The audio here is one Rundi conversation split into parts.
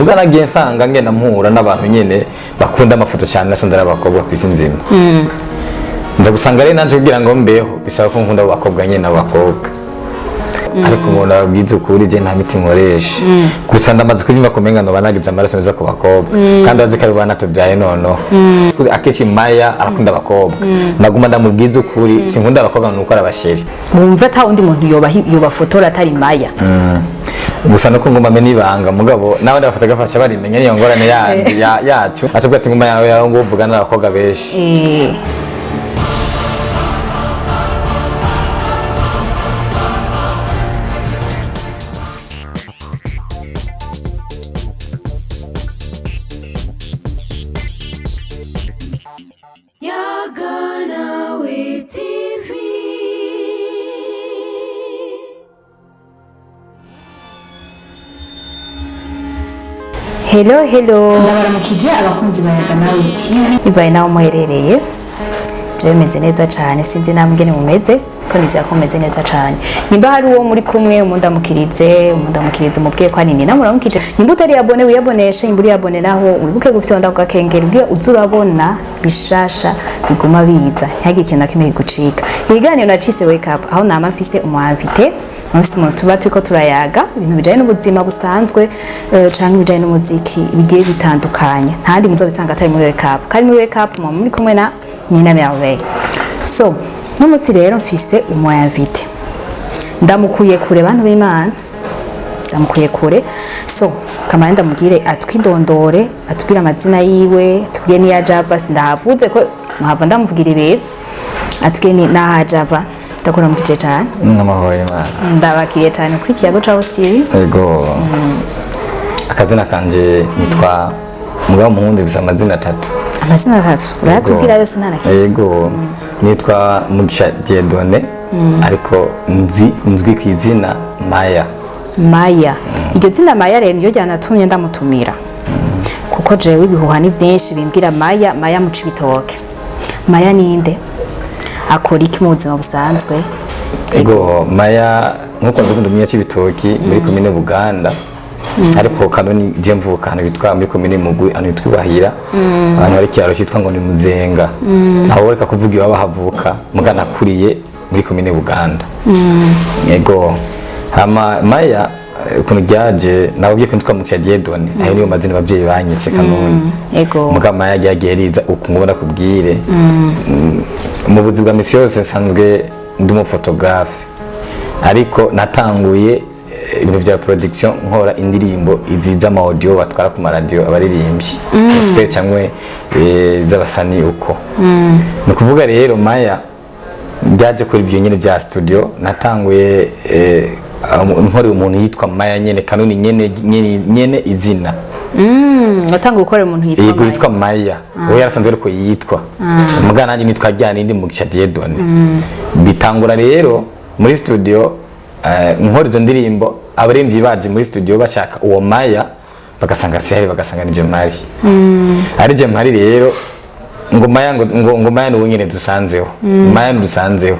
Muga nagiye nsanga ngenda mpura n'abantu nyene bakunda amafoto cyane, nasanze ari abakobwa ku isi nzima. Nza gusanga rero nanje kugira ngo mbeho bisaba ko nkunda abo bakobwa nyene, abo bakobwa. Ariko umuntu ababwiza ukuri, je nta miti nkoresha, gusa ndamaze kubyumva kumenga noba nagize amaraso meza ku bakobwa, kandi azi ko ari bana tubyaye. Noneho akenshi Maya arakunda abakobwa, ndaguma ndamubwiza ukuri, sinkunda abakobwa nuko ari abasheri. Wumva ata wundi muntu yobafotora atari Maya? Gusa nuko nguma menya ibanga, mugabo n'abandi bafata gafasha barimenya, niyo ngorane yandi yacu. Asabwa ati nguma yawe yawe ngo uvugana n'abakobwa benshi. Yaganawe TV. Hello, hello. Ndabaramukije abakunzi ba Yaga Nawe TV. Bivaye naho muherereye, jewe meze neza cane, sinzi namwe ingene mumeze, ko nizera ko mumeze neza cane. Nimba hari uwo muri kumwe, umundamukirize, umundamukirize, umubwiye ko ari nina muramukije. Nimba utari abone, wiyaboneshe. Nimba uri abone naho, wibuke gufyonda ku gakengeri kugira uze urabona bishasha biguma biza, ntihagire ikintu na kimwe kigucika. Ikiganiro nacise Wake Up, aho nama mfise umu invité, mfise umuntu tuba turiko turayaga ibintu bijanye n'ubuzima busanzwe, canke ibijanye n'umuziki bigiye bitandukanye. Ntahandi muzobisanga atari muri Wake Up. Kandi muri Wake Up muba muri kumwe na Nina Merveille. So n'umunsi rero mfise umu invité, ndamukuye kure, bantu b'Imana, ndamukuye kure. So kamara ndamubwire atwidondore, atubwire amazina yiwe, atubwire n'iyo aja ava. Sindahavuze ko muhava ndamuvugira ibintu, atubwire n'aho aja ava. Ndakuramukije cane. N'amahoro y'Imana. Ndabakiriye cyane kuri Kiyago ca Host TV. Ego, akazina kanje nitwa mugabo muhundi, bisa amazina atatu. Amazina atatu? Urayatubwira yose, nta na kimwe. Yego, nitwa Mugisha Dieudonné, ariko nzi nzwi ku izina Maya. Maya. Iryo zina Maya rero niryo ryanatumye ndamutumira, kuko jewe ibihuha ni byinshi bimbwira Maya, Maya muca ibitoke. Maya ninde? Akora iki mu buzima busanzwe? Ego, Maya nkuko mvuze, ndi umunyacibitoki muri komine Buganda, ariko kanoni je mvuka ahantu bitwa muri komine Mugwi, ahantu bitwa Ibahira, ahantu hari ikiraro cyitwa ngo ni Muzenga. Naho reka kuvuga iwabo havuka, muga nakuriye muri komine Buganda. Ego, hama Maya ukuntu ryaje, nababwiye ko nitwa Mugisha Dieudonné, ayo niyo mazina abavyeyi banyise kanoni. Muga Maya ryagiye riza uku ngo ndakubwire. Mu buzima bwa misi yose nsanzwe ndi umufotogarafe, ariko natanguye ibintu vya production nkora indirimbo izi z'ama audio batwara ku maradiyo, abaririmbyi gospel cyangwa z'abasani uko. Ni ukuvuga rero Maya byaje kuri ibyo nyene bya studio. Natanguye nkorera umuntu yitwa Maya nyene, kanoni nyene nyene nyene izina. Watanga gukorera umuntu yitwa Yego. Maya? Yitwa Maya, we yarasanzwe ariko yitwa muga nanjye nitwa rya nindi Mugisha Dieudonné. Bitangura rero muri studio, nkora izo ndirimbo, abaririmbyi baje muri studio bashaka uwo Maya, bagasanga sihari, bagasanga ni Jemari, ari Jemari. Rero ngo Maya ngo Maya ni nyene dusanzeho, Maya ni dusanzeho.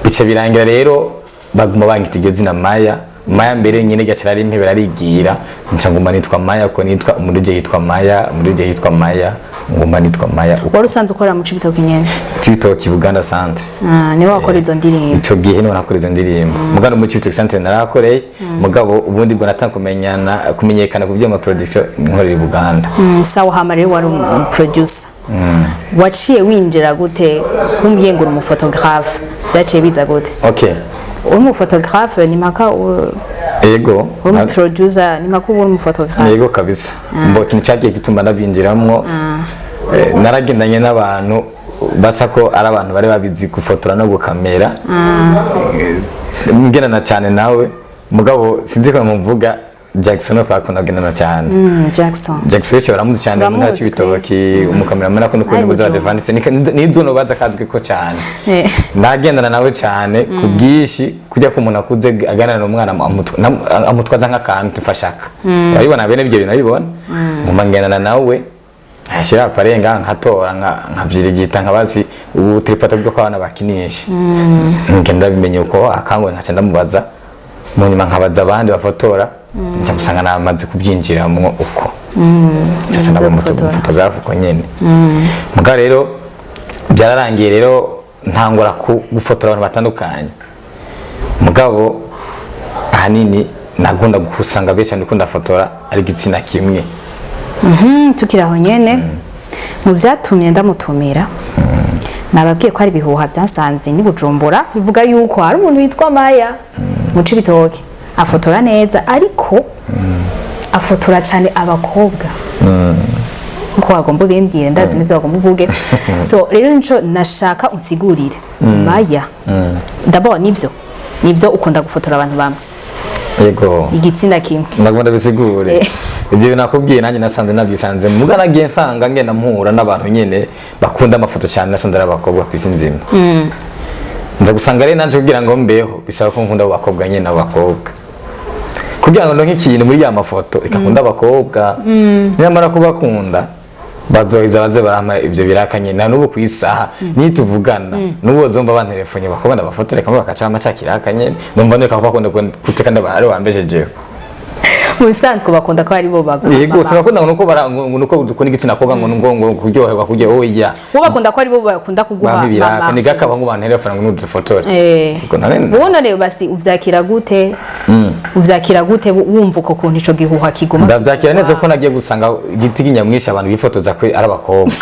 Bice birangira rero baguma bangita iryo zina Maya. Maya mbere nyene gaca ari impebe arigira, nca nguma nitwa Maya, ko nitwa umurije yitwa Maya, umurije yitwa Maya, nguma nitwa Maya uko. Wari usanzwe ukorera mu Cibitoke nyene? Cibitoke Buganda Centre. Ah, niwe wakora izo ndirimbo? Ico gihe niho nakora izo ndirimbo, mugabo mu Cibitoke Centre narakoreye, mugabo ubundi bwo natanga kumenyana kumenyekana ku vyuma production nkorera i Buganda. Sawa, hama rero wari umu producer, waciye winjira gute kumbwiye ngo uri umufotographe? Byaciye biza gute? Okay. Uri umufotographe ni mpaka Ego. uri umuproducer, ni mpaka uba uri umufotographe? Yego kabisa. Mbo ikintu cyagiye gituma nabyinjiramwo, naragendanye n'abantu basa ko ari abantu bari babizi gufotora no gukamera. Ngendana cyane nawe, mugabo sinzi ko muvuga Jackson, twakunda kugendana cyane. Jackson? Jackson benshi baramuzi cyane mu ntara Turamuzi. y'Ibitoki, umukameramani akunda Ayi, kubona Bujumbura. Adventiste nizo baza kazwi ko cyane. Nagendana nawe cyane ku bwinshi, kujya ku muntu akuze aganira n'umwana amutwaza nk'akantu tufashaka, urabibona bene ibyo bintu abibona. Nguma ngendana nawe, ashyira aparenga nkatora nkabyirigita nkabazi ubu tripata bwo abana bakinisha, ngenda bimenye uko akangwe, nkaca ndamubaza, mu nyuma nkabaza abandi bafotora, nca gusanga namaze kubyinjiramwo uko. Sasa naba Gufotora. Umufotogarafe uko nyene. Muga rero byararangiye rero ntangura gufotora abantu batandukanye, mugabo ahanini nagunda gusanga benshi ndiko ndafotora ari igitsina kimwe. Tukiri aho nyene, mu vyatumye ndamutumira, nababwiye ko hari ibihuha byansanze ni Bujumbura bivuga yuko hari umuntu witwa Maya mu Cibitoke afotora neza, ariko afotora cyane abakobwa, nkuko wagomba ubimbwire, ndazi n'ivyo wagomba uvuge. So rero nico nashaka unsigurire, Maya. D'abord, nivyo ukunda gufotora abantu bamwe? Yego. Igitsina kimwe? Ndagomba ndabisigure. Ibyo bintu nakubwiye nanjye nasanze nabyisanze, muga nagiye nsanga ngenda mpura n'abantu nyene bakunda amafoto cyane, nasanze ari abakobwa ku isi nzima. Nza gusanga rero nanje kugira ngo mbeho bisaba ko nkunda abo bakobwa nyene, abo bakobwa, kugira ngo ndonke ikintu muri ya mafoto, reka nkunda abakobwa. Nyamara kubakunda bazoheza baze barampa ibyo biraka nyene. Na n'ubu ku isaha nituvugana n'ubu bazomba bantelefone, bakobwa ndabafotora kamwe bakaca bampa ca kiraka nyene, ndumva ndeka kubakunda gute kandi ari wambeshejeho. Mu bisanzwe bakunda ko ari bo baguha Yego, amaso. sinakunda ngo nuko bara ngo nuko dukunda igitsina kobwa, ngo kuryoherwa kurya, oya. Bo bakunda ko ari bo bakunda kuguha Bampa ibiraka amaso ni gakaba gusa. ngo bantelefone ngo nudufotore. Ubwo Ubona rero basi uvyakira gute? Uvyakira gute wumva uko kuntu ico gihuha kiguma? Ndabyakira neza ko nagiye gusanga igiti nyamwinshi abantu bifotoza ko ari abakobwa.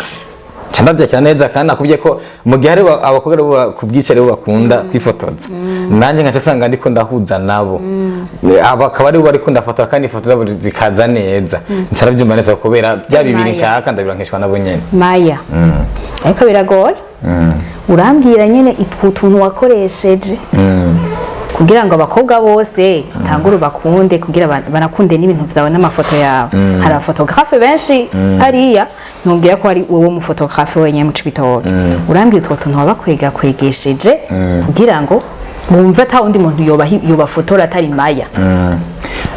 Nca ndabyakira neza, kandi nakubwiye ko mu gihe hari abakobwa aribo ku bwinshi aribo bakunda kwifotoza, nanjye nkaca nsanga ndiko ndahuza nabo. Aba akaba aribo bariko ndafotora, kandi ifoto zabo zikaza neza. Nca ndabyumva neza kubera bya bibiri Maya. nshaka ndabirankishwa nabo nyene. Maya, ariko biragoye, urambwira nyene itwo tuntu wakoresheje kugira ngo abakobwa bose utangure bakunde, kugira banakunde n'ibintu vyawe n'amafoto yawe. Hari abafotographe benshi hariya, ntubwira ko ari wowe mufotographe wenyine mu Cibitoke. Urambwira utwo tuntu wabakwega kwegesheje kugira ngo bumve ata wundi muntu yobafotora atari Maya.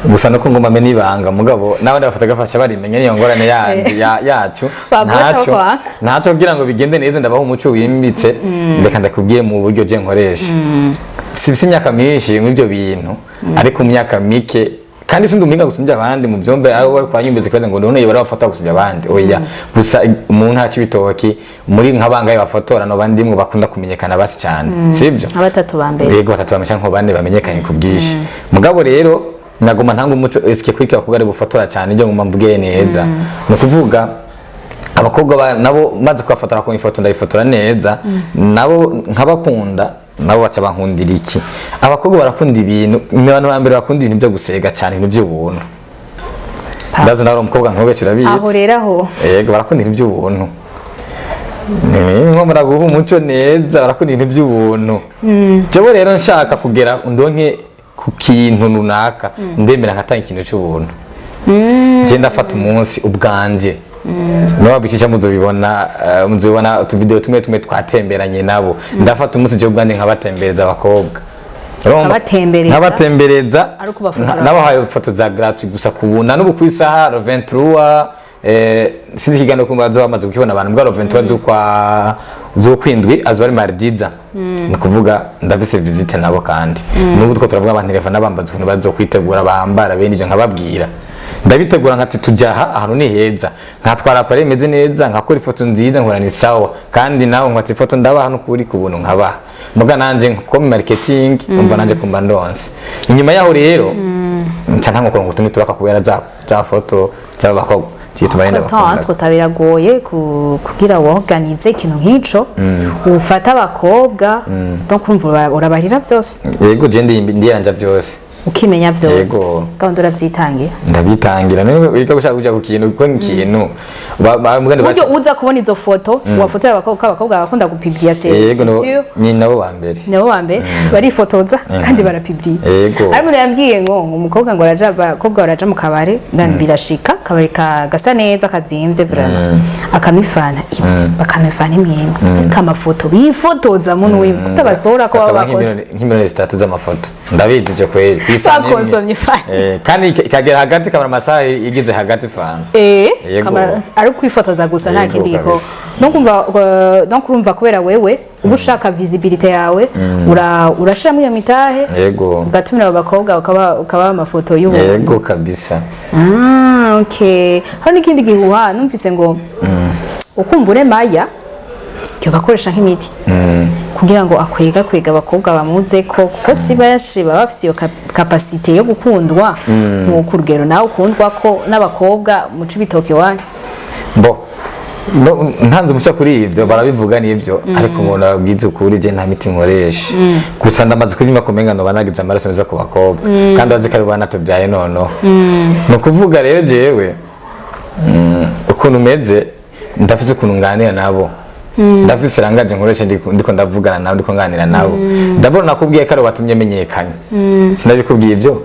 Gusa nuko ngomba mbe nibanga, mugabo n'abandi bafata barimenya, niyo ngorane yandi yacu. Bagosha Ntaco bakwanga. ntaco, kugira ngo bigende neza ndabaha umuco wimbitse. Reka ndakubwiye mu buryo je nkoresha. Si imyaka myinshi muri ibyo bintu, ariko mu myaka mike, kandi sindi umuhinga gusumbya abandi mu byombe aho bari kwanyumbiza ikibazo ngo none bari bafata gusumbya abandi, oya. Gusa mu ntara c'Ibitoki muri nk'abangaye bafotora no bandi mwe bakunda kumenyekana basi cyane, sibyo? Nka batatu ba mbere. Yego, batatu bamenya, nko bane bamenyekanye ku bwinshi. Mugabo rero nagoma ntanga umuco eske kuri abakobwa ari bufotora cyane, ibyo ngoma mvuge neza ni ukuvuga abakobwa nabo maze kubafotora ku ifoto ndayifotora neza, nabo nkabakunda, nabo baca bankundira iki? Abakobwa barakunda ibintu, ni abantu ba mbere bakunda ibintu byo gusega cyane, ibintu by'ubuntu. Ndazi nawe uri umukobwa, ntubeshye, urabizi. Aho rero aho. Yego, barakunda ibintu by'ubuntu. Ni nko muraguha umuco neza, barakunda ibintu by'ubuntu. Jewe rero nshaka kugera ndonke ku kintu runaka, ndemera nkatanga ikintu cy'ubuntu. Je ndafata umunsi ubwanje, niba bicisha muzobibona, muzobibona utuvideo tumwe tumwe twatemberanye nabo. Ndafata umunsi jewe ubwanje nkabatembereza abakobwa. Urumva? Nkabatembereza? Nkabatembereza. Ari ukubafotora? Nabahaye ifoto za gratuit gusa kubuna n'ubu ku isaha le 23, sinzi ikiganiro kumva bazoba bamaze kukibona abantu bwa le 23 z'ukwa z'ukwindwi, azoba ari mardiza, ni ukuvuga ndafise visite nabo. Kandi n'ubu two turavuga, abantelefone bambaza ukuntu bazokwitegura, bambara bene ivyo, nkababwira ndabitegura nkati tujya aha ahantu ni heza, nkatwara appareil imeze neza, nkakora ifoto nziza, nkora ni sawa. Kandi nawe nkata ifoto ndabaha n'ukuri ku buntu nkabaha, muga nanje nko mu marketing umva nanje kumba ndonse. Inyuma yaho rero nca ntangwa kuronka utundi turaka kubera za foto z'abakobwa cyituma rero ndabakunda. Entre biragoye kugira woganize ikintu nk'ico, ufata abakobwa, donc urumva urabarira byose? Yego, je ndiyaranja byose. Ukimenya byose? Yego. Gahunda urabyitangira? Ndabitangira. Niba wiga gushaka kuja ku kintu, kuko ikintu mugandi Uburyo uza kubona izo foto wafotora abakobwa, ko abakobwa bakunda gupublier, c'est Yego. c'est sûr. Ni nabo ba mbere. Nabo ba mbere barifotoza kandi barapublier. Yego. Ariko umuntu yambwiye ngo umukobwa ngo araja, abakobwa baraja mu kabare, birashika akabari gasa neza kazimvye vraiment, akanywa ifanta imwe, bakanywa ifanta imwe imwe, ariko amafoto bifotoza muntu wiwe kutabasohora ko baba Akaba bakoze nk'imiliyoni 3 z'amafoto, ndabizi ibyo kweri. Kw'ifanta imwe. Bakonsomye ifanta. Kandi ikagera hagati kamara amasaha igize hagati fanta. Yego. Ari ukwifotoza gusa nta Yego, kindi gikorwa. kabisa. Donc umva, donc urumva kubera wewe uba ushaka visibilité yawe, urashiramo iyo mitahe, Yego. ugatumira abo bakobwa, ukabaha amafoto y'ubuntu. Yego kabisa. Ah, Okay, hari n'ikindi gihuha numvise ngo ukumbure Maya cyo bakoresha nk'imiti kugira ngo akwega kwega abakobwa bamuze ko, kuko si benshi baba bafise iyo capacité yo gukundwa nk'uko urugero nawe ukundwa ko n'abakobwa mu Cibitoke iwanyu. Bo no, ntanze umuco kuri ibyo barabivuga nibyo, ariko umuntu ababwiza ukuri, je nta miti nkoresha. Gusa ndamaze kubyumva kumenga no banagize amaraso meza ku bakobwa, kandi bazi ko ari banatubyaye. Noneho ni ukuvuga rero jewe ukuntu meze, ndafise ukuntu nganira nabo, ndafise rangaje nkoresha ndiko ndavugana nabo, ndiko nganira nabo. Ndabona nakubwiye ko ari watumye menyekanye, sinabikubwiye ibyo?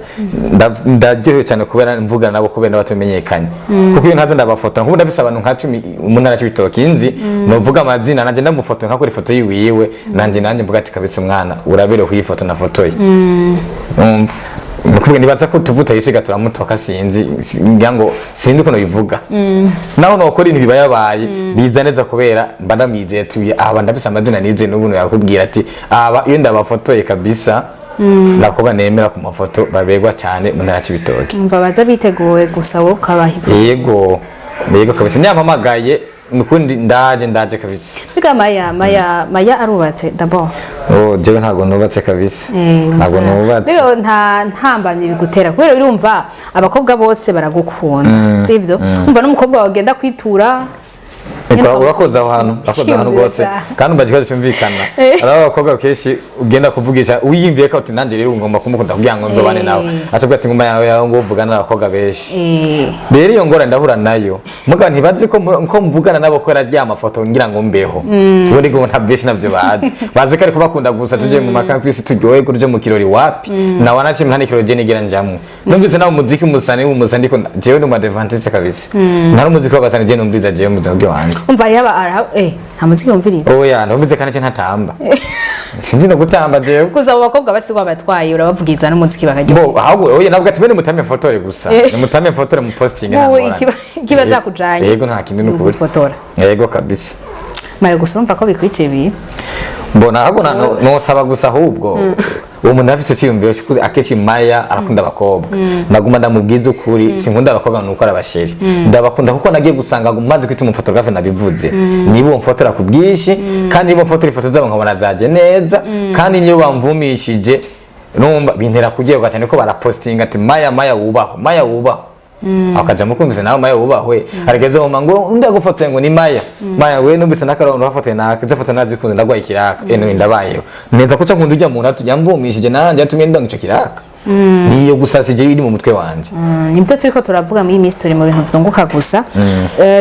Ndaryohewe cyane kubera mvugana nabo, kubera batumye menyekanye, kuko iyo ntaze ndabafotora, nkubu ndafise abantu nka 10 mu ntara y'Ibitoki nzi novuga amazina, nanje ndamufotora nkakora ifoto yiwiwe, nanje mvuga ati kabisa umwana uraberewe kuyifoto nafotoye. Umva, ni ukuvuga nibaza ko tuvuta yisiga turamutoka, sinzi ngira ngo sinzi ukuntu bivuga. Naho nokora ibintu biba yabaye biza neza, kubera mba ndamwizeye. Tuye aba ndafise amazina nize n'ubu, yakubwira ati aba iyo ndabafotoye kabisa ndakobwa nemera ku mafoto baberwa cyane mu ntara y'Ibitoki. Umva, baza biteguwe gusa, wowe ukabaha ifoto. Yego kabisa, niyampamagaye nukundi ndaje kabisa. Biga Maya arubatse d'abord? Oh, jewe ntabwo nubatse kabisa. Ntabwo nubatse. Biga nta ntambamye bigutera, kubera urumva abakobwa bose baragukunda, sivyo? Umva n'umukobwa wagenda kwitura. Urakoze aho hantu, urakoze ahantu rwose, kandi umva ikibazo cyumvikana. Hari abakobwa kenshi ugenda kuvugisha wiyumviye ko uti nanjye rero ngomba kumukunda kugira ngo nzobane nawe, asabwa ati ngoma yawe yawe ngo uvugana n'abakobwa benshi. Rero iyo ngorane ndahura nayo, mugabo ntibazi ko ko mvugana nabo ko rya mafoto ngira ngo mbeho ubundi ngo nta byinshi nabyo bazi, bazi ko ariko bakunda gusa tuje mu makampisi turyohe, tuje mu kirori. Wapi, nawe anashimye, nta n'ikirori je nigera njamwo. Numvise nawe umuziki umusani w'umusani, ndiko jewe ndi umu adventiste kabisa, nta n'umuziki w'abasani je numviriza jewe mu buzima bw'iwanje. Umva hariho nta muziki wumviriza? Oya, ndumvise kandi je ntatamba, sinzi no gutamba jewe. Gusa abo bakobwa basigwa batwaye urabavugiriza n'umuziki bakaryoha. Bo ahubwo oya, nabwo ati bene mutame fotore gusa. Nimutame fotore mu posting, nta Wowe ngorane. ikiba cakujanye Yego, nta kindi ni n'ukuri. ugufotora. Yego kabisa. Maye, gusa urumva ko bikwiciye ibintu. Mbona ahubwo nosaba gusa, ahubwo uwo muntu afite icyiyumviro cy'uko akenshi Maya arakunda abakobwa, ndaguma ndamubwiza ukuri, sinkunda abakobwa nuko ari abasheri, ndabakunda kuko nagiye gusanga maze kwita umufotographe nabivuze, niba uwo mfotora ku bwinshi, kandi niba mfotora ifoto zabo nkabona zaje neza, kandi niyo bamvumishije numva bintera kuryoherwa cyane ko barapostinga ati Maya, Maya wubahwe, Maya wubahwe, akaja mukumvise nawe Maya wubahwe. Arigeze mu ngo undi agufotoye ngo ni Maya, Maya we numvise nakarondo wafotoye naka izo foto nazikunze, ndagwaye ikiraka, none ndabayeho neza kuca nkunda ujya muntu yamvumishije nanjye yatumye ndanga ico kiraka, niyo gusa sije iri mu mutwe wanje. Nibyo turiko turavuga muri iyi minsi, turi mu bintu vyunguka gusa.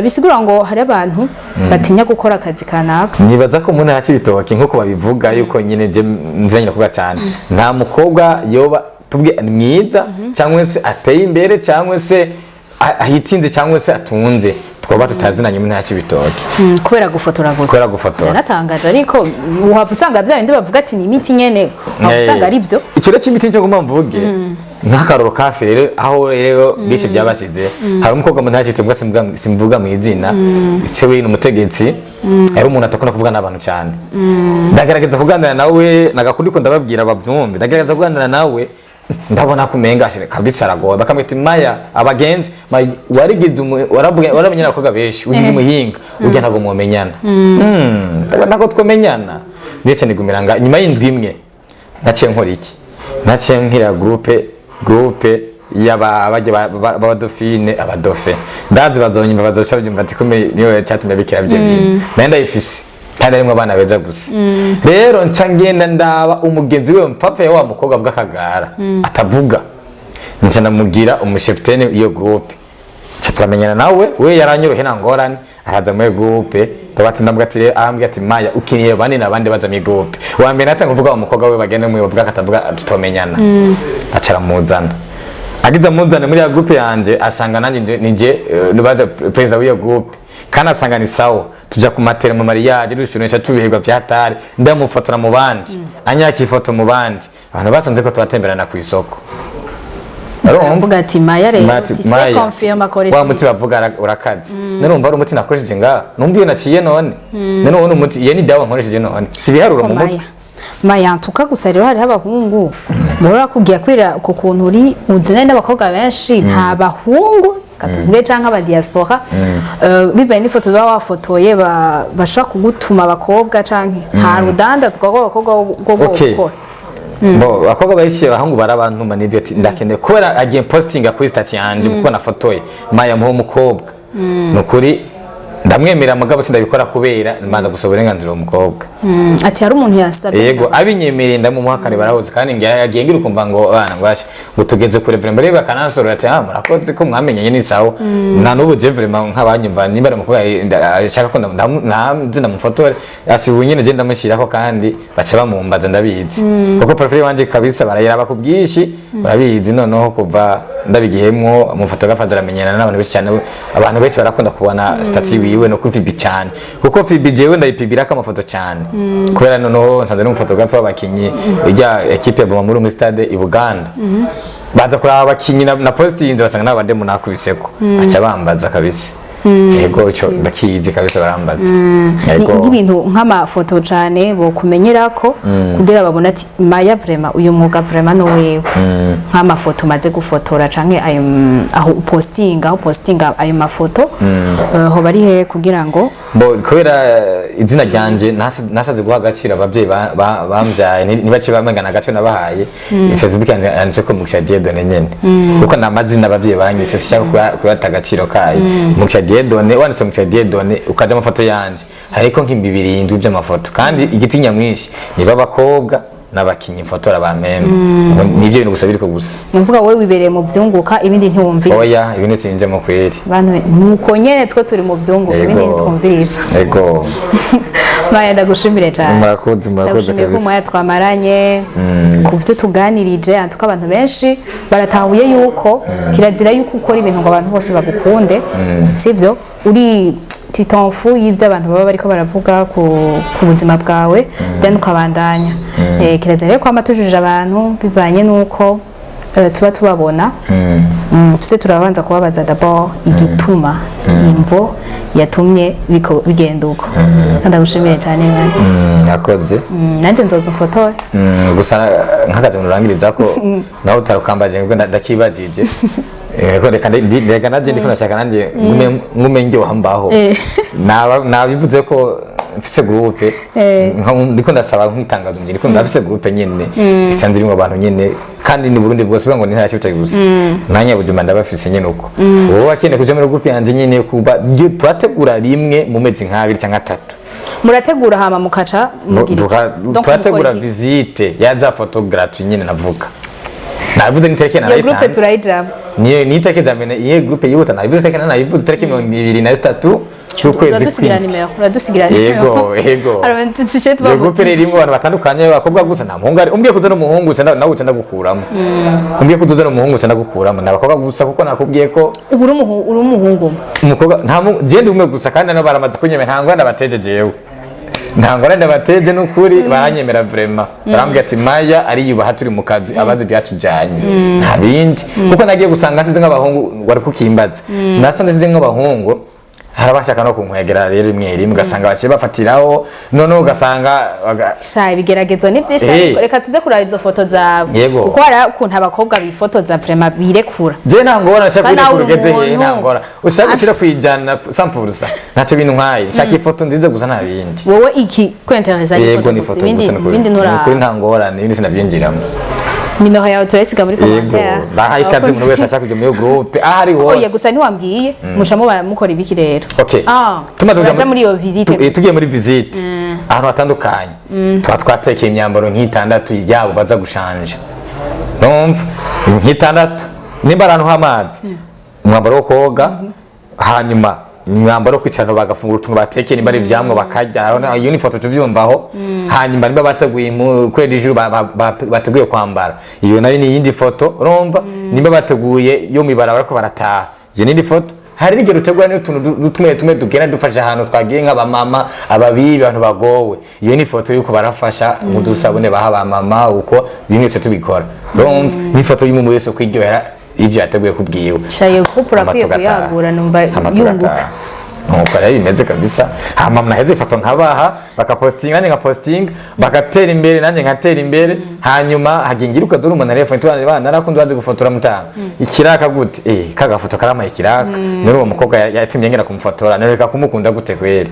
Bisigura ngo hari abantu batinya gukora akazi kanaka. Nibaza ko mu ntara y'Ibitoki nk'uko babivuga yuko nyine je nzanye kuvuga cyane, nta mukobwa yoba tubwe ni mwiza cyangwa se ateye imbere cyangwa se ahitinze cyangwa se atunze twaba tutazinanye mu ntara y'Ibitoki. Kubera gufotora gusa? Kubera gufotora. Yanatangaje, ariko uhava usanga bya bindi bavuga ati ni imiti nyene, uhava usanga ari byo. Icyo rero cy'imiti nicyo ngomba mvuge nk'akaroro kafi rero, aho rero byinshi byabasize. Hari umukobwa mu ntara y'Ibitoki, simvuga mu izina, se we ni umutegetsi, yari umuntu atakunda kuvuga n'abantu cyane. Ndagerageza kuganira nawe nagakundi ko ndababwira babyumve, ndagerageza kuganira nawe, ndabona kumenga ashire kabisa aragoye, bakamwita Maya abagenzi. Maya, warigize waramenye n'abakobwa benshi, ugira umuhinga ujya ntabwo mumenyana. Ndabona ko twamenyana, ndetse nigumira nga nyuma y'indwi imwe naciye nkora iki? Naciye nkira groupe y'aba bajya b'abadofine, abadofe ndazi bazonyumva, bazoca babyumva ati kumbe niwe cyatumye bikira byo bintu nayo ndayifise, kandi harimo abana beza gusa. Rero nca ngenda ndaba umugenzi we mpapa ya wa mukobwa avuga akagara atavuga, nca ndamugira umushefutene iyo groupe, nca turamenyana nawe, we yaranyorohe nta ngorane, araza muri groupe. Ndabati ndambwira ati rero, arambwira ati Maya ukiniye bane n'abandi baza muri groupe wa mbere natanga kuvuga umukobwa we bagende mu bavuga akatavuga tutomenyana, aca aramuzana. Agize amuzane muri ya groupe yanje, asanga nanjye nije nubaza perezida w'iyo groupe, kandi asanga ni sawa. Tuja ku matera mu mariage, dushunisha tubihirwa bya hatari, ndamufotora mu bandi, anyaka ifoto mu bandi, abantu basanze ko tubatemberana ku isoko. Urumva? Aravuga ati Maya rero Mati- ati se Maya. confirm akoresha Wa muti bavuga urakaze, none urumva ari umuti nakoresheje ngaha, numva iyo naciye none uwo ni umuti, iyo ni dawa nkoresheje none si ibiharuro mu mutwe. Maya, Maya ntuka gusa rero hariho abahungu bahora bakubwira kubera ku kuntu uri uzinanye n'abakobwa benshi, nta bahungu katuvuge, canke aba diaspora, bivanye n'ifoto baba wafotoye, bashobora kugutuma abakobwa, canke nta rudandazwa rw'abakobwa rwo gukora? Bo abakobwa benshi, abahungu barabantuma n'ibyo, ati ndakeneye kubera agiye postinga kuri statut yanje kuko nafotoye Maya, muho umukobwa. Ni ukuri ndamwemera, mugabo sindabikora kubera mbanza gusaba uburenganzira uwo mukobwa. Ati hari umuntu yansabye. Yego, abinyemereye ndamumuha kare, barahuze kandi ngira yagiye ngira ukumva ngo bana ngo ashe ngo tugeze kure vraiment, rero bakanansorera ati: "Ah, murakoze ko mwamenyanye, ni sawa." Nta n'ubu je vraiment nk'abanyumva, nimba ari umukobwa ashaka ko nzi ndamufotore, asi ubu nyene je ndamushyirako kandi baca bamumbaza, ndabizi kuko profile wanje kabisa barayiraba ku bwinshi, barabizi. Noneho kuva ndabigiyemwo, umuphotographe azaramenyana n'abantu benshi cyane. Abantu benshi barakunda kubona statut wiwe no kuri FB cyane, kuko FB jewe ndayipibirako amafoto cyane, kubera noneho nsanze n'umuphotographe w'abakinyi ijya équipe ya Boma muri stade i Buganda, baza kuraba abakinyi na postinze, basanga n'abademu nakubiseko, baca bambaza kabisa. Yego, ico ndakizi kabisa, barambaza. Yego. Nk'ibintu nk'amafoto cane bokumenyerako kugira babone ati Maya vraiment uyu mwuga vraiment ni wewe, nk'amafoto umaze gufotora canke ayo aho upostinga ayo mafoto, hoba ari he kugira ngo Bo kubera izina ryanje nashatse guha agaciro abavyeyi bamvyaye, ntibace bamengana agaciro nabahaye. Facebook yanjye yanditse ko Mugisha Dieudonné nyene, kuko ni amazina abavyeyi banyise, sinshaka kuyata agaciro kayo. Mugisha Dieudonné, wanditse Mugisha Dieudonné ukaja amafoto yanje, hariko nk'imbi 7 by'amafoto, kandi igiti nyamwinshi niba abakobwa n'abakinyi mfotora bampemba. Ubu nivyo bintu gusa biriko gusa. Mvuga wowe wibereye mu vyunguka, ibindi ntiwumviriza? Oya, ibindi sinjemo kweri. Bantu nuko nyene twe turi mu vyunguka, ibindi ntitwumviriza. Yego. Maya, ndagushimire cyane. Murakoze, murakoze. Ndagushimiye ko Kabisa. umwanya twamaranye, ku byo tuganirije, antuko abantu benshi baratahuye yuko kirazira yuko ukora ibintu ngo abantu bose bagukunde, sibyo? Uri tu t'en fous y'ibyo abantu baba bariko baravuga ku buzima bwawe, then ukabandanya. Kirazira rero kwama tujuje abantu bivanye n'uko tuba tubabona. Tuze turabanza kubabaza d'abord igituma, imvo yatumye bigenda uko. Ndagushimiye cyane, Maya. Murakoze. Nanje nzoza umfotore. Gusa nk'akazi murangiriza ko nawe utarukambaje ngo ndakibajije. Ko reka reka nanje ndiko nashaka nanje ngume ndyoha mbaho. Nabivuze ko mfise groupe, ndiko ndasaba nk'itangazo nje ndiko ndafise groupe nyene isanzwe irimo abantu nyene, kandi ni Burundi bwose, uvuga ngo ni ntara y'Cibitoke gusa, nanya Bujumbura ndabafise nyene. Uko wowe akeneye kuja muri groupe yanje nyene, kuba twategura rimwe mu mezi nk'abiri cyangwa atatu. Murategura hama mukaca mugira iki? Donc Turategura mukora iki? visite ya za photo gratuit nyene navuga, navuze n'itariki Iyo groupe narayitanze. turayijamo. Niyo ni itariki za mbere, iyo groupe yihuta, nabivuze itariki, nabivuze itariki 23 z'ukwezi Uradusigira kw'indwi. nimero, uradusigira nimero. Yego, yego. Hari abantu tuce Iyo tuba groupe rero irimo abantu batandukanye, abakobwa gusa, nta muhungu ari. Umbwiye kuza n'umuhungu uca nawe uca ndagukuramo. Umbwiye kuza n'umuhungu uca ndagukuramo. Ni abakobwa gusa, kuko nakubwiye ko Ubu uri umuhungu umwe? Umukobwa nta je ndi umwe gusa, kandi nabo baramaze kunyemera, nta ngorane bateje jewe, nta ngorane bateje n'ukuri, baranyemera vraiment, barambwira ati Maya ariyubaha, turi mu kazi abazi ibyatujanye, nta bindi. Kuko nagiye gusanga nsize nk'abahungu, wari kukimbaza, nasanze nsize nk'abahungu hari abashaka no kunkwegera rero rimwe rimwe, ugasanga baciye bafatiraho, noneho ugasanga Sha, ibigeragezo ni byinshi. Ariko reka tuze kuraba izo foto zawe, Yego. kuko hari ukuntu abakobwa bifotoza vraiment birekura. Je nta ngorane, nshaka Kandi nawe kwirekura uri ugeze hehe, nta umuntu. ngorane. Ushaka gushyira kwijana 100%, ntacyo bintu nkaye, nshaka ifoto nziza gusa, nta bindi. Wowe iki kwentereza ni Yego, ifoto ni gusa, ifoto ibindi gusa, nukuri. ibindi Ni ukuri nturaba. nta ngorane, ibindi sinabyinjiramo. Nimero yawe turayisiga muri Yego. commentaire. Bahaye ikaze umuntu wese ashaka kujya muri iyo groupe aho ari Oya, hose. gusa ntiwambwiye muca muba mukora ibiki rero? Okay. Ah, Tumaze kuja turaja muri iyo visite gusa. Tugiye muri visite ahantu hatandukanye, tuba twatekeye imyambaro nk'itandatu yabo baza gushanja, numva nk'itandatu, nimba ari ahantu h'amazi, umwambaro wo koga, hanyuma umwambaro wo kwicarana bagafungura utuntu batekeye, nimba ari ivyamwa bakarya. Iyo ni ifoto tuvyumvaho. Hanyuma nimba bateguye kwera ijuru bateguye kwambara, iyo nayo ni iyindi foto. Urumva nimba bateguye yo mw'ibarabara bariko barataha, iyo ni indi foto. Hari n'igihe dutegura n'utuntu tumwe tumwe tugenda dufasha ahantu twagiye, nk'abamama, ababibi, abantu bagowe, iyo ni ifoto y'uko barafasha nk'udusabune baha abamama, uko bimwe tuba tubikora. Urumva n'ifoto y'umuntu wese kwiryohera ibyo yateguye kubwiwe. Sha, iyo groupe urakwiye Hama tugataha. kuyagura, numva Hama yunguka. tugataha. Nuko rero bimeze kabisa. Hama mnaheze ifoto nkabaha, bakapostinga, nanjye nkapostinga, bagatera imbere, nanjye nkatera imbere. Hanyuma hagingira ukazura umuntu arefone tubana bana narakunze bazi gufotora mutanga ikiraka gute, kagafoto karamaye ikiraka. None uwo mukobwa yatumye ngera kumufotora, nereka kumukunda gute kweri?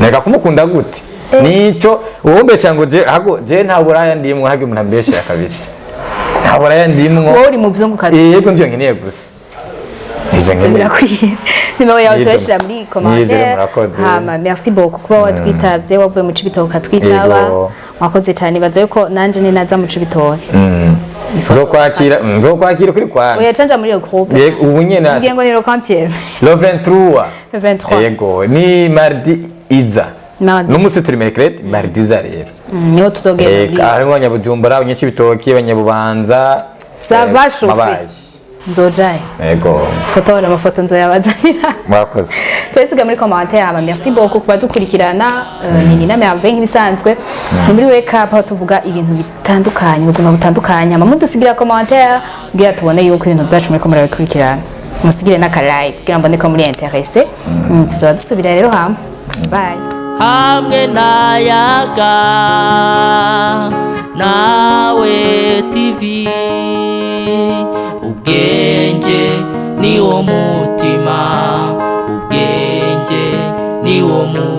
Nereka kumukunda gute? Nico uwombesha ngo je hago je nta buraya ndimwo, hagi umuntu ambeshera kabisa, nta buraya ndimwo. Wowe uri mu vyunguka. Yego, nivyo nkeneye gusa, nivyo nkeneye. Birakwiye. Nimero yawe Nivyo. turayishira muri Nivyo, commentaire. murakoze. Hama merci beaucoup kuba watwitavye, wavuye mu Cibitoke ukatwitaba. Yego. Wakoze cyane. Baza yuko nanje ninaza mu Cibitoke Nzokwakira kuri kwana. Oya, canja muri iyo groupe. Yego, ubu nyene. Ngiye ngo ni le quantième? Le 23. Le 23. Yego, ni mardi iza. Mardi. N'umunsi turi mercredi, mardi iza rero. Niho tuzogenda muri Harimo abanyabujumbura, abanyacibitoki, abanyabubanza. Ça va chauffer. Mabaye. Nzojaye. Yego. Fotora amafoto nzoyabazanira. Murakoze. Turasiga muri commentaire. Hama merci beaucoup kuba dukurikirana. Ni Nina Merveille nk'ibisanzwe, ni muri Wake Up, aho tuvuga ibintu bitandukanye, ubuzima butandukanye. Hama mudusigira commentaire kugira tubone yuko ibintu byacu muriko murabikurikirana, musigire n'aka like kugira mbone ko muri intéressé. Tuzaba dusubira rero. Hama bye. Hamwe na Yaga Nawe TV, ubwenge ni wo mutima, ubwenge ni wo mutima.